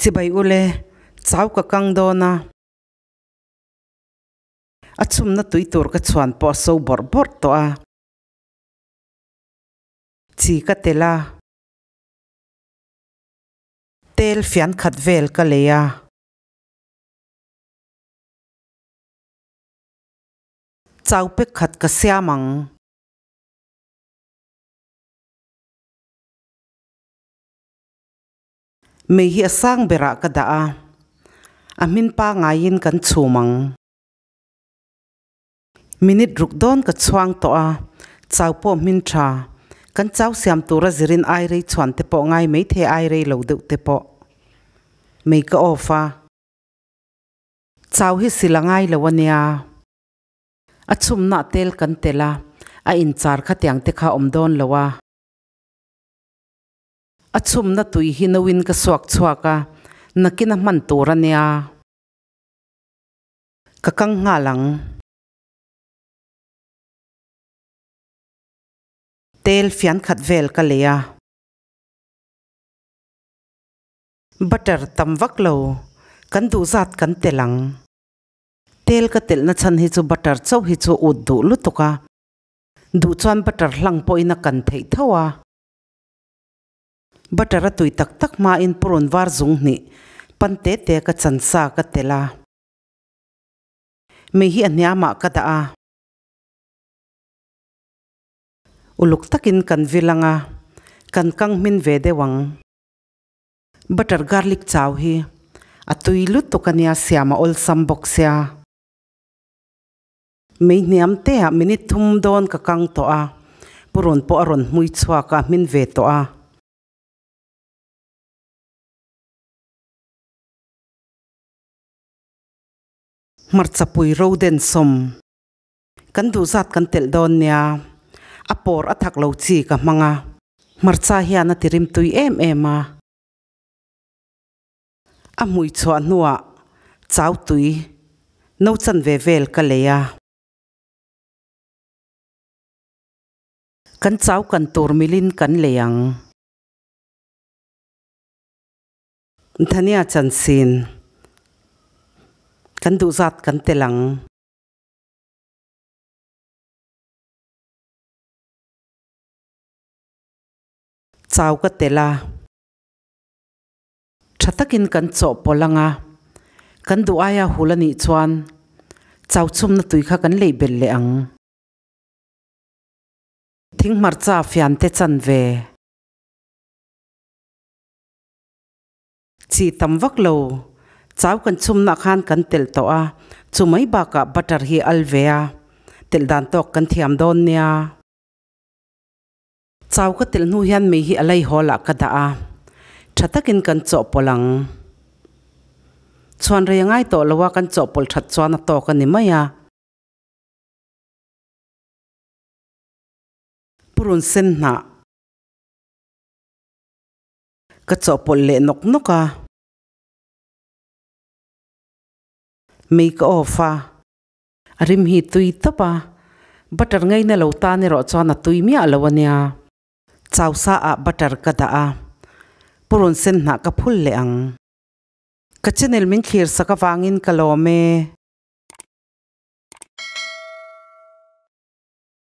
Chibai ule, chau ka kang dawn a. A chhumna tui tur ka chhuan pawh a so bawrh bawrh tawh a. Chi ka tel a. Tel fian khat vel ka lei a. Chau pek khat ka siam ang. Mei hi a sang berah ka dah a, a hmin pangaiin kan chhum ang. Minute ruk dawn ka chhuang tawh a, chau pawh hmin tha. Kan chau siam tura zirin ai rei chhuan te pawh ngai maithei ai rei lo deuh te pawh. Mei ka off a. Chau hi sil a ngai lo a nia. A chhumna tel kan tel a, a inchar khatiang te kha awm dawn lo a. A chhumna tui hi noin ka suak chhuak a, nakin a hman tur a nia. Ka kang nghal ang. Tel fian khat vel ka lei a. Butter tam vak lo, kan duh zat kan telh ang. Tel ka telhna chhan hi chu butter chauh hi chu ut duh lutuk a. Duh chuan butter hlang pawhin a kan theih tho a. Butter a tui tak tak hmain purun var zung hnih pan te te ka chan sa ka telh a. Mei hi a hniamah ka dah a. Uluk takin kan vil ang a, kan kang hmin ve deuh ang. Butter garlic chau hi a tui lutuk a nia siam a awlsam bawk sia. Mei hniam te ah minute thum dawn ka kang tawh a, purun pawh a rawn hmui chhuak a, hmin ve tawh a. Hmarcha pui ro den sawm kan duh zat kan telh dawn nia, a pawr a thak lo chi ka hmang a, hmarcha hian a ti rim tui em em a. A hmui chhuah hnuah chau tui no chan ve vel ka lei a. Kan chau kan tur milin kan lei ang. Dhania chansin kan duh zat kan tel ang. Chau ka tel a. Tha takin kan chawhpawlh ang a, kan duh aia hul a nih chuan chau chhumna tui kha kan lei belh leh ang. Thing hmarcha fian te chan ve. Chi tam vak lo, chau kan chhumna khan kan telh tawh a, chu mai bakah butter hi al ve a, telh dan tawk kan thiam dawn nia. Chau ka telh hnu hian mei hi a lei hawl ah ka dah a, tha takin kan chawhpawlh ang. Chhuan rei a ngai tawh lo a, kan chawhpawlh that chuan a tawk a ni mai a. Purun sen hnah ka chawhpawlh leh nawk nawk a. Mei ka off a. A rim hi tui tawp a, butter ngaina lo tan erawh chuan a tui miah lo a nia. Chau sa ah butter ka dah a, purun sen hnah ka phul leh ang. Ka channel min thlir sak avangin ka lawm e.